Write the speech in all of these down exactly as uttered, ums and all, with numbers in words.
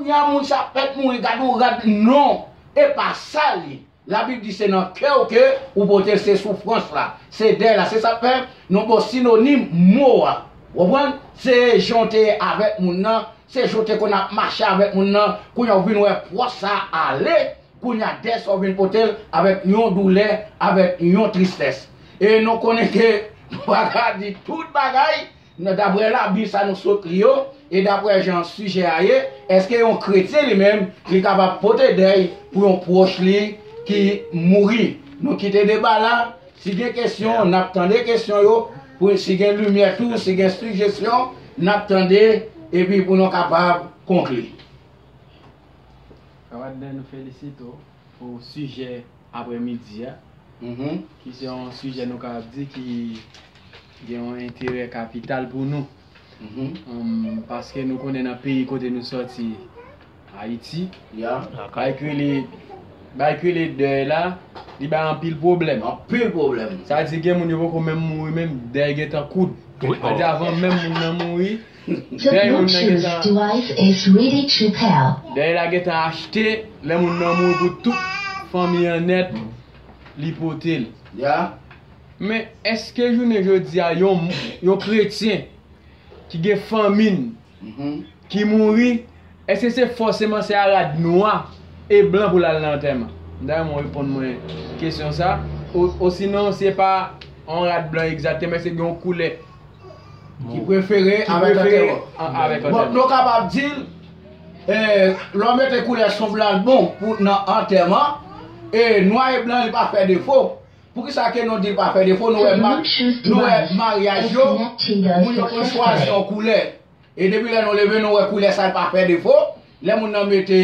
Kounya moun sa pèt mouri, gade yon rad, non, e pa sa l ye. Labib di se nan kè w ke ou pote l, se soufrans la, se dèy la. Se sa k fè nou ba w sinonim mo a. Ou konprann? Se jan w te ye avèk moun nan, se jan w te konn ap mache avèk moun nan, kounya w vin wè pwòch sa a ale, kounya dèy sa w vin pote l avèk yon doulè, avèk yon tristès. E nou konnen ke nou pa ka di tout bagay, nan, daprè Labib sa nou sot li yo, e daprè jan sijè a ye, èske yon kretyen li menm, li kapab pote dèy pou yon pwòch li ki mouri? Nou kite deba la, si gen kesyon, n ap tande kesyon yo, pou si gen limyè tou, si gen sijesyon, n ap tande, epi pou nou kapab konkli. Kawadè, nou felisite w pou sijè aprèmidi a, ki se yon sijè nou kapab di ki gen yon enterè kapital pou nou. Paske nou konnen nan peyi kote nou sòti, Ayiti, bay ki rele, bay ki rele dèy la, li bay anpil pwoblèm. Anpil pwoblèm. Sa di gen moun yo poko menm mouri menm, dèy gentan koud. Sa di avan menm moun nan mouri, dèy moun nan gentan, dèy la gentan achte, lè moun nan mouri pou tout fanmi an nèt, li pote l. Men èske jounen jodi a yon, yon kretyen ki gen fanmi n, ki mouri, èske se fòseman se a rad nwa e blan pou l al nan antèman? M ta renmen w reponn mwen kesyon sa. Osinon se pa yon rad blan egzakteman, èske gen yon koulè ki prefere avèk antèman? Bon, nou kapab di l, lè w mete koulè sonm la l bon pou nan antèman, e nwa e blan li pa fè defo. Poukisa ke nou di l pa fè defo? Nou wè, nou wè maryaj yo, moun yo konn chwazi yon koulè. E depi lè nou leve, nou wè koulè sa l pa fè defo. Lè moun nan mete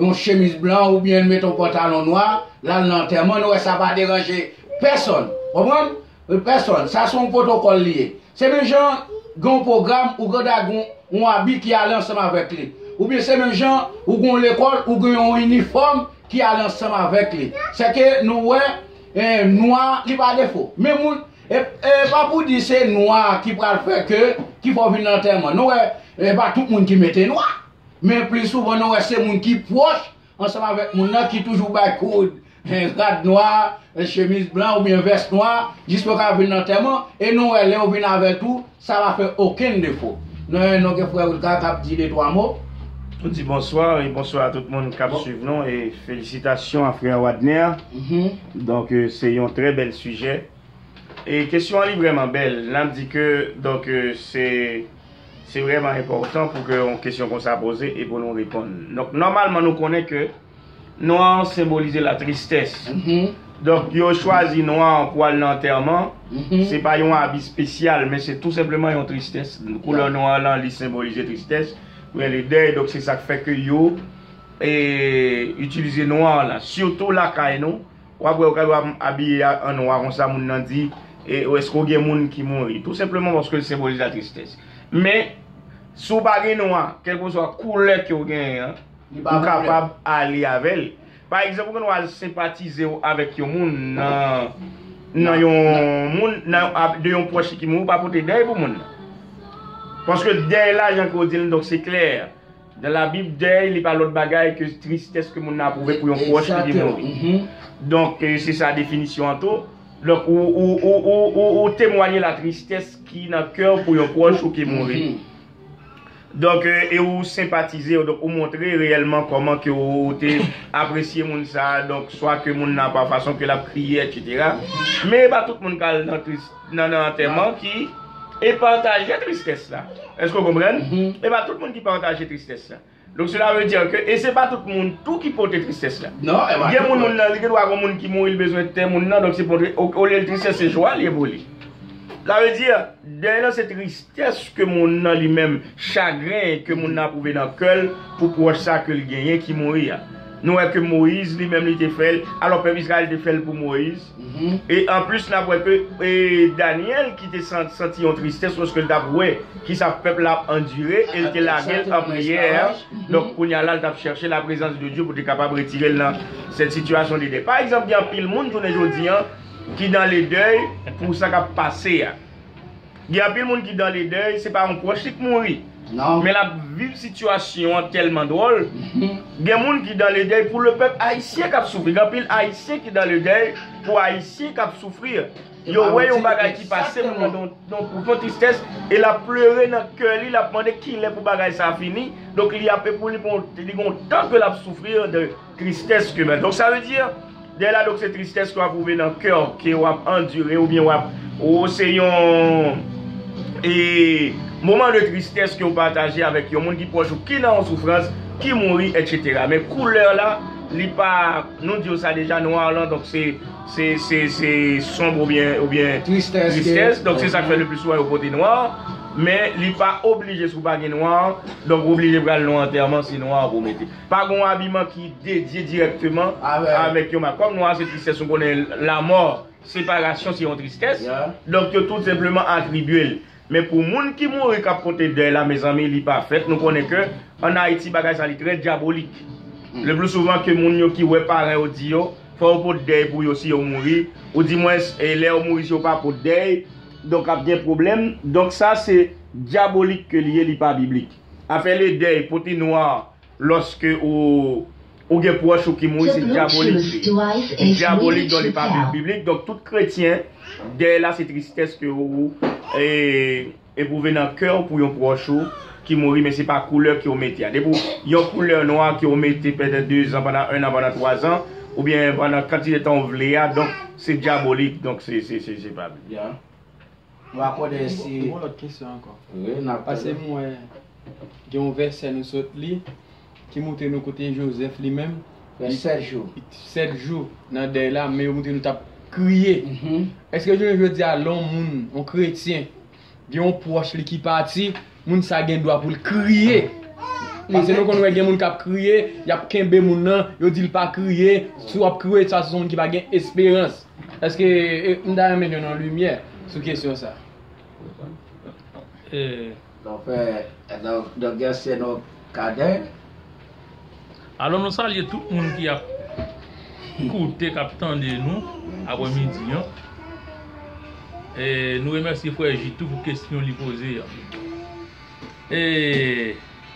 yon chemiz blan oubyen l mete yon pantalon nwa, l al nan antèman, nou wè sa pa deranje pèsonn. Konprann? Pèsonn. Sa se yon pwotokòl li ye. Se menm jan gen yon pwogram ou gen dwa gen yon abi ki ale ansanm avèk li. Oubyen se menm jan ou gen yon lekòl, ou gen yon inifòm ki ale ansanm avèk li. Sèke nou wè, nwa li pa defo. Men moun, e pa pou di se nwa ki pral fè ke, ki fè w vin nan antèman. Nou wè, e pa tout moun ki mete nwa. Men pli souvan nou wè se moun ki pwòch ansanm avèk moun nan ki toujou bay koud, rad nwa, chemiz blan oubyen vès nwa, jis pou yo ka vin nan antèman, e nou wè lè yo vin avè l tou, sa pa fè okenn defo. Nou, nou gen frè Wilka k ap di de twa mo. Nou di bonswa e bonswa a tout moun k ap swiv nou e felisitasyon a frè Wadner. Donk se yon trè bèl sijè. E kesyon an li vrèman bèl. N ap di ke donk se se vrèman enpòtan pou ke yon kesyon konsa poze e pou nou reponn. Donk nòmalman nou konnen ke nwa an senbolize latristès. Donk yo chwazi nwa an pou al nan antèman. Se pa yon abi espesyal, men se tou senpleman yon tristès. Koulè nwa lan li senbolize tristès, rele dèy. Donk se sa k fè ke yo itilize nwa an la. Sitou lakay nou, w ap wè yo ka abiye an nwa konsa, moun nan di, èske w gen moun ki mouri? Tou senpleman paske l senbolize latristès. Men si w pa gen nwa, kèlkeswa koulè ke w genyen an, ou kapab ale avè l. Pa egzanp, ou gen dwa al senpatize w avèk yon moun nan nan yon moun nan de yon pwòch ki mouri, ou pa pote dèy pou moun nan. Paske dèy la, jan ke w di l, donk se klè. Nan Labib, dèy li pa lòt bagay ke tristès ke moun nan ap pwouve pou yon pwòch ki te mouri. Donk se sa definisyon an tou. Donk ou ou ou ou ou ou temwanye latristès ki nan kè w pou yon pwòch ou ki mouri. Donk e ou senpatize, donk ou montre reyèlman kòman ke ou te apresye moun sa a, donk swa ke moun nan pa fason ke l ap kriye, etsetera. Men e pa tout moun k al nan tris nan nan antèman ki e pataje tristès la. Èske w konprann? E pa tout moun ki pataje tristès la. Donk sela vle di ke e se pa tout moun tou ki pote tristès la. Gen moun moun nan li gen dwa gen moun ki mouri, li bezwen tè moun nan, donk se pote olye l tristès se jwa li ye pou li. Sa vle di dèy lan se tristès ke moun nan li menm, chagren ke moun nan ap pwouve nan kè l pou pwòch sa ke l genyen ki mouri a. Nou wè ke Moyiz li menm li te fè l, alò pèp Izrayèl te fè l pou Moyiz. E anplis n ap wè ke e Danyèl ki te santi yon tristès lòske l t ap wè kisa pèp la ap andire e l te lage l an priyè. Donk kounye a la l t ap chèche laprezans de Dye pou te kapab retire l nan sèt sitiyasyon de dèy. Pa egzanp gen anpil moun jounen jodi an ki nan ledèy pou sa k ap pase a. Gen anpil moun ki dan ledèy, se pa yon pwòch li k mouri. Non. Men l ap viv sitiyasyon an tèlman dwòl. Gen moun ki dans le deuil pour le peuple haïtien k ap soufri. Gen anpil Ayisyen ki dans le deuil pou Ayisyen k ap soufri. Yo wè yon bagay ki pase, moun nan nan yon pwofon tristès, e l ap plere nan kè li, l ap mande kilè pou bagay sa fini. Donk li ap, pou li, pou li gen yon tan ke l ap soufri de tristès ke men. Donk sa vle di, dèy la, donk se tristès ke w ap pwouve nan kè w, ke w ap andire, oubyen w ap, ou se yon e moman de tristès ke w pataje avèk yon moun ki pwòch ou, ki nan yon soufrans, ki mouri, etsetera. Men koulè la, li pa, nou di w sa deja, nwa lan, donk se se, se, se sonb oubyen, oubyen tristès, donk se sa k fè le pli souvan yo pote nwa. Men li pa oblije, si w pa gen nwa, donk ou oblije pral nan antèman, se nwa pou w mete. Pa gen yon abiman ki dedye dirèkteman avèk yon ma-, kòm nwa se tristès, nou konnen lanmò, separasyon se yon tristès. Donk yo tout senpleman atribye l. Men pou moun ki mouri k ap pote dèy la, mezanmi, li pa fèt. Nou konnen ke ann Ayiti, bagay sa li trè dyabolik. Le pli souvan ke moun yo ki wè paran yo di yo, fò yo pot dèy pou yo si yo mouri, oudimwens, e lè yo mouri, si yo pa pot dèy, donk ap gen pwoblèm. Donk sa se dyabolik ke li ye, li pa biblik. Afè le dèy, pote nwa, lòske ou, ou gen pwòch ou ki mouri, se dyabolik li ye. Li dyabolik, donk li pa biblik. Donk tout kretyen, dèy la se tristès ke ou, e, epwouve nan kè w pou yon pwòch ou ki mouri, men se pa koulè ke w mete a. Depi w, yon koulè nwa ke w mete pandan de zan, pandan en an, pandan twa zan, oubyen pandan kantite tan w vle a, donk se dyabolik, donk se, se, se, se pa byen. Nou pa konnen si. Gen yon lòt kesyon ankò. Wi, n ap tande. Paske m wè gen yon vèsè nou sot li ki montre nou kote Jozèf li menm. Fè sèt jou. Sèt jou nan dèy la, men yo montre nou t ap kriye. Èske jounen jodi a, lè yon moun, yon kretyen, gen yon pwòch li ki pati, moun sa gen dwa pou l kriye? Paske nou konn wè gen moun k ap kriye, y ap kenbe moun nan, yo di l pa kriye, si w ap kriye, sa se yon moun ki pa gen esperans. Èske, e, m ta renmen jwenn yon limyè sou kesyon sa. E, Donk, frè, donk, donk, gen se nou kadè. Alò, nou salye tout moun ki ap koute, k ap tande nou aprè midi an. E, nou remèsye frè J tou pou kesyon li poze an. E,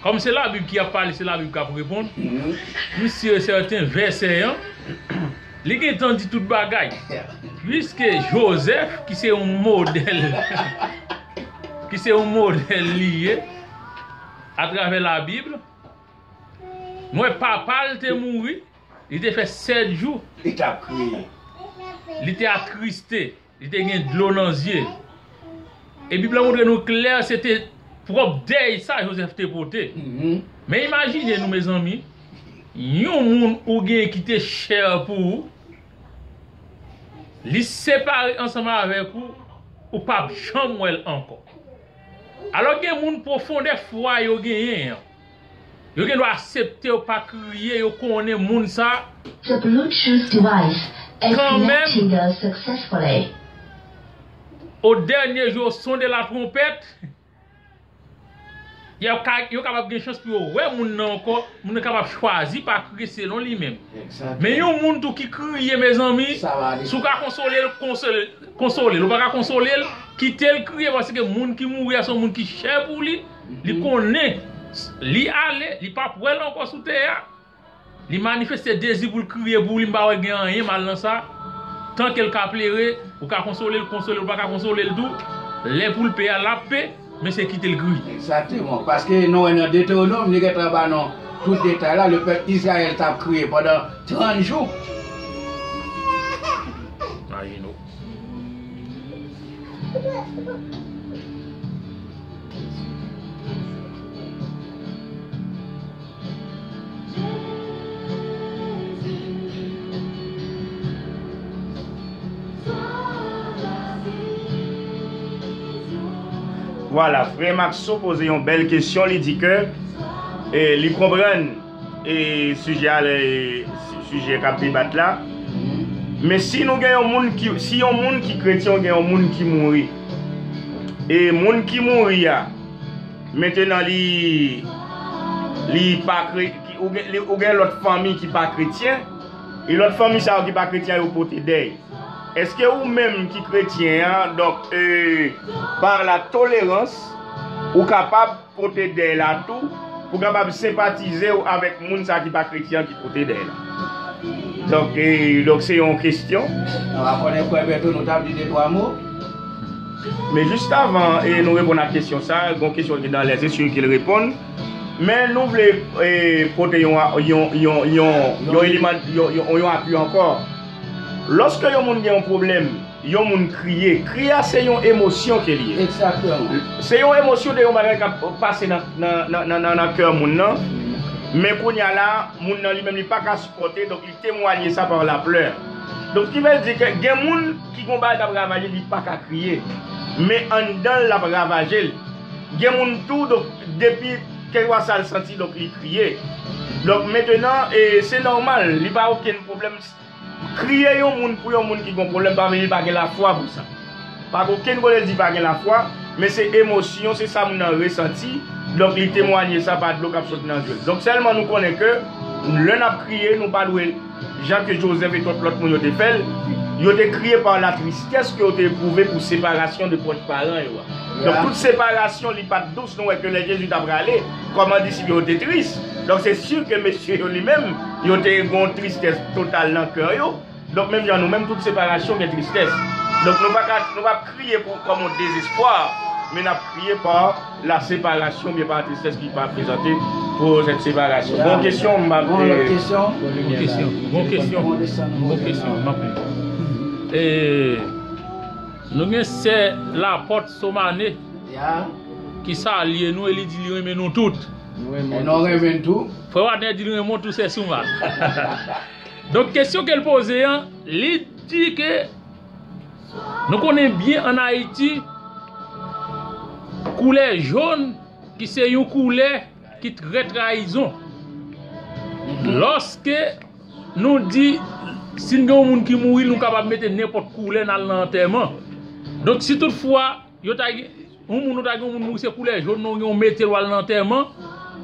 kòm se Labib ki ap pale, se Labib k ap reponn. M si e sèten vèsè an, li gentan di tout bagay. Piske Jozèf, ki se yon modèl, ki se yon modèl li ye, atravè Labib, nou wè papa l te mouri, li te fè sèt jou. Li t ap kriye. Li te atriste. Li te gen dlo nan zye. E Bib la montre nou klè, se te pwòp dèy sa Jozèf te pote. Men imajine nou, mezanmi, yon moun ou gen ki te chè pou ou, li separe ansanm avèk ou, ou p ap janm wè l ankò. Alò, gen moun pwofondè fwa yo genyen an, yo gen dwa aksepte yo pa kriye, yo konnen moun sa. The Bluetooth device is connected successfully. O dènye jou, o son de la twompèt, yo ka, yo kapab gen chans pou yo wè moun nan ankò, moun nan kapab chwazi pa kriye selon li menm. Men yon moun tou ki kriye, mezanmi, si w ka konsole l, konsole, konsole l. Ou pa ka konsole l, kite l kriye, paske moun ki mouri a se yon moun ki chè pou li, li konnen li ale, li p ap wè l ankò sou tè a. Li manifeste dezi pou l kriye pou li, m pa wè gen anyen mal nan sa. Tan ke l ka plere, ou ka konsole l, konsole l, ou pa ka konsole l tou. Lè pou l pe a, l ap pe, men se kite l kriye. Egzakteman. Paske nou wè nan Detewonòm, li gentan ba nou tout detay la, le pèp Izrayèl t ap kriye pandan trant jou. Imajine w. Vwala, frè Maxo poze yon bèl kesyon, li di ke, e, li konprann, e, sijè a, lè, e, si-, sijè k ap debat la. Men si nou gen yon moun ki, si yon moun ki kretyen, ou gen yon moun ki mouri, e moun ki mouri a, mentenan li, li pa kre-, ki, ou gen, li, ou gen lòt fanmi ki pa kretyen, e lòt fanmi sa yo ki pa kretyen yo pote dèy. Èske ou menm ki kretyen an, donk, e, par la tolerans, ou kapab Pote dèy la tou, pou kapab senpatize w avèk moun sa ki pa kretyen ki pote dèy la. Donk, e, donk se yon kesyon. Nan pa konnen frè Bèto, nou t ap di de twa mo. Men jis avan e nou reponn a kesyon sa, gon kesyon ki nan lè, se si ke l reponn. Men nou vle e, pote yon, yon, yon, yon, yon eleman, yon, yon, yon apui ankò. Lòske yon moun gen yon pwoblèm, yon moun kriye. Kriye a se yon emosyon ke li ye. Egzakteman. Se yon emosyon de yon bagay k ap pase nan, nan, nan, nan, nan, nan kè moun nan. Men kounye a la, moun nan li menm li pa ka sipòte, donk li temwanye sa pa laplè. Donk ki vle di ke gen moun ki gon bagay k ap ravaje, li pa ka kriye. Men anndan l, l ap ravaje l. Gen moun tou, donk depi kèlkeswa sa l santi, donk li kriye. Donk mentenan, e, se nòmal, li pa okenn pwoblèm. Kriye yon moun pou yon moun ki gon pwoblèm pa vle di li pa gen lafwa pou sa. Pa gen okenn kote l di pa gen lafwa, men se emosyon, se sa moun nan resanti. Donk li temwanye sa pa dlo k ap sot nan je l. Donk sèlman nou konnen ke lè n ap kriye, nou pa dwe, jan ke Jozèf e tout lòt moun yo te fè l, yo te kriye pa la tristès ke yo te epwouve pou separasyon de pwòch paran yo a. Donk tout separasyon li pa t dous, nou wè ke lè Jezi t ap prale, kòman disip yo te tris. Donk se si ke mesye yo li menm, yo te gon tristès total nan kè yo. Donk menm jan nou menm, tout separasyon gen tristès. Donk nou pa ka, nou pa kriye pou kòm yon dezespwa, men n ap kriye pa la separasyon, byen pa tristès ki pa prezante pou sèt separasyon. Bon kesyon, m ap Bon, lòt kesyon. Bon kesyon, bon kesyon, bon kesyon, m ap li. E, nou gen sè Lapòt Somane Ya. Ki salye nou e li di li renmen nou tout. Nou renmen nou tou. Frè Wadner di li renmen w tou, sè Souman. Donk, kesyon ke l poze an, li di ke nou konnen byen ann Ayiti, koulè jòn ki se yon koulè ki trè trayizon. Lòske nou di, si n gen yon moun ki mouri, nou kapab mete nenpòt koulè n al nan antèman. Donk, si toutfwa, yo ta gen, yon moun, nou ta gen yon moun mouri, se koulè jòn nan, ou gen yon mete l w al nan antèman,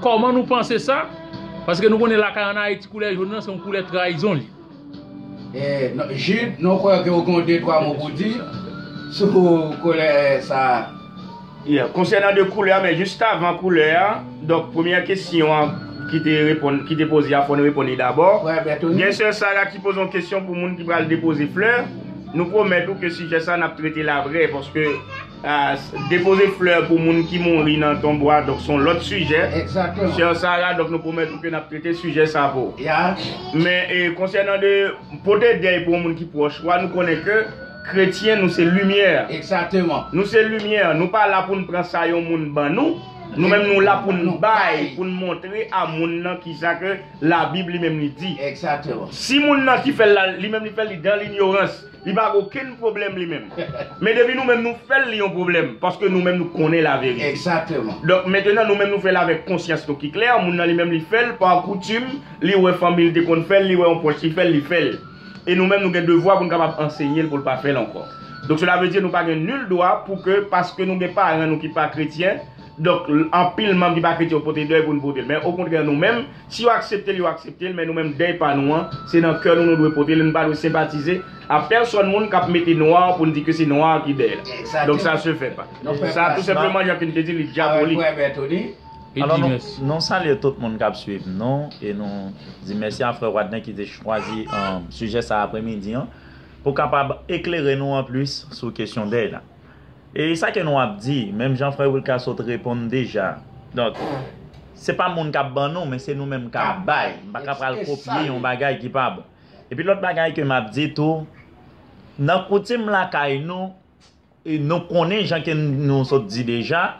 kòman nou panse sa? Paske nou konnen lakay ann Ayiti, koulè jòn nan, se yon koulè trayizon li. E, non, Jude, nou kwè ke w gen de twa mo pou di sou koulè sa a. Yeah, konsènan de koulè a, men jis avan koulè a, donk, premyè kesyon an ki te reponn, ki te poze a, fò n reponn li dabò. Frè Bètoni. Gen sè Sara ki poze yon kesyon pou moun ki pral depoze flè. Nou pwomèt ou ke sijè sa n ap trete l apre, paske, ah, depoze flè pou moun ki mouri nan tonbo a, donk, se yon lòt sijè. Egzakteman. Sè Sara, donk, nou pwomèt ou ke n ap trete sijè sa pou ou. Ya. Men, e, konsènan de pote dèy pou yon moun ki pwòch ou a, nou konnen ke kretyen, nou se limyè. Egzakteman. Nou se limyè. Nou pa la pou n pran sa yon moun ban nou. Nou menm, nou la pou n bay, pou n montre a moun nan kisa ke Labib li menm li di. Egzakteman. Si moun nan ki fè l la, li menm li fè l, li dan linyorans, li pa gen okenn pwoblèm li menm. Men depi nou menm nou fè l, li yon pwoblèm, paske nou menm nou konnen laverite. Egzakteman. Donk, mentenan, nou menm nou fè l avèk konsyans nou ki klè, moun nan li menm li fè l pa koutim, li wè fanmi l te konn fè l, li wè yon pwòch li fè l, li fè l. E nou menm, nou gen devwa pou n kapab ansenye l pou l pa fè l ankò. Donk, sela vle di nou pa gen nil dwa pou ke, paske nou gen paran nou ki pa kretyen, donk, anpil manm ki pa kretyen yo pote dèy pou n pote l. Men, okontrè, nou menm, si yo aksepte l, yo aksepte l, men nou menm, dèy pa nou an, se nan kè nou nou dwe pote l, nou pa dwe senpatize a pèsòn moun k ap mete nwa pou n di ke se nwa ki dèy la. Donk, sa se fè pa. Sa, tou senpleman, jan ke n te di, li dyabolik. Alò, nou, nou salye tout moun k ap swiv nou e nou di mèsi a frè Wadner ki te chwazi, um, sijè sa aprèmidi an pou kapab eklere nou anplis sou kesyon dèy la. E sa ke nou ap di, menm jan frè Wilka sot reponn deja. Donk, se pa moun k ap ban nou, men se nou menm k ap bay. M pa ka pral kopye yon bagay ki pa bon. Epi lòt bagay ke m ap di tou, nan koutim lakay nou, e nou konnen jan ke nou sot di deja,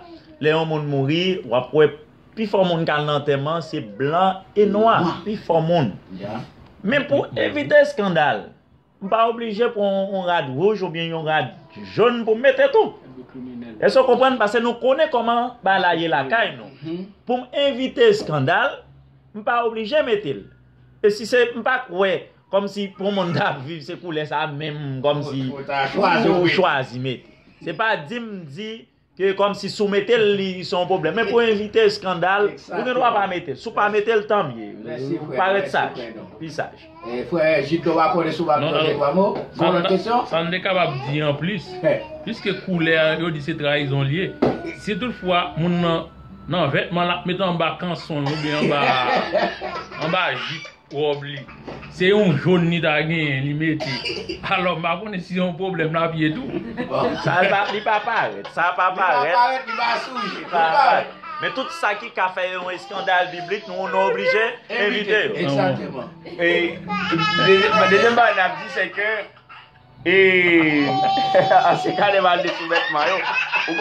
lè yon moun mouri, w ap wè pifò moun k al nan antèman se blan e nwa, pifò moun. Men pou evite eskandal, m pa oblije pran yon, yon rad wouj oubyen yon rad jòn pou m mete tou. Èske w konprann? Paske nou konnen kòman bagay la ye lakay nou. Pou m evite eskandal, m pa oblije mete l. E si se, m pa kwè kòmsi pou moun ta viv se koulè sa menm, kòmsi ou chwazi mete. Se pa di m di ke kòmsi si w mete l, li se yon pwoblèm. Men pou evite eskandal, ou gen dwa pa mete l. Si w pa mete l, tanmye. Ou parèt saj. Pi saj. E, frè Jito, pa konnen si w pa gen de twa mo. Gon lòt kesyon? Sa n te kapab di anplis, piske koulè a, yo di se trayizon l ye. Si toutfwa moun nan Nan vètman l ap met anba kanson l oubyen anba, anba jip wòb li. Se yon jòn li ta genyen, li mete. Alò, m pa konnen si se yon pwoblèm l ap ye tou. Sa l pa, li pa parèt. Sa pa Li pa parèt. Parèt, li pa souje. Li pa parèt. Men tout sa ki ka fè yon eskandal biblik, nou, nou oblije envite yo. Egzakteman. E dezyèm, dezyèm bagay n ap di, se ke e, ansyen kalè mal de sou vètman yo. Ou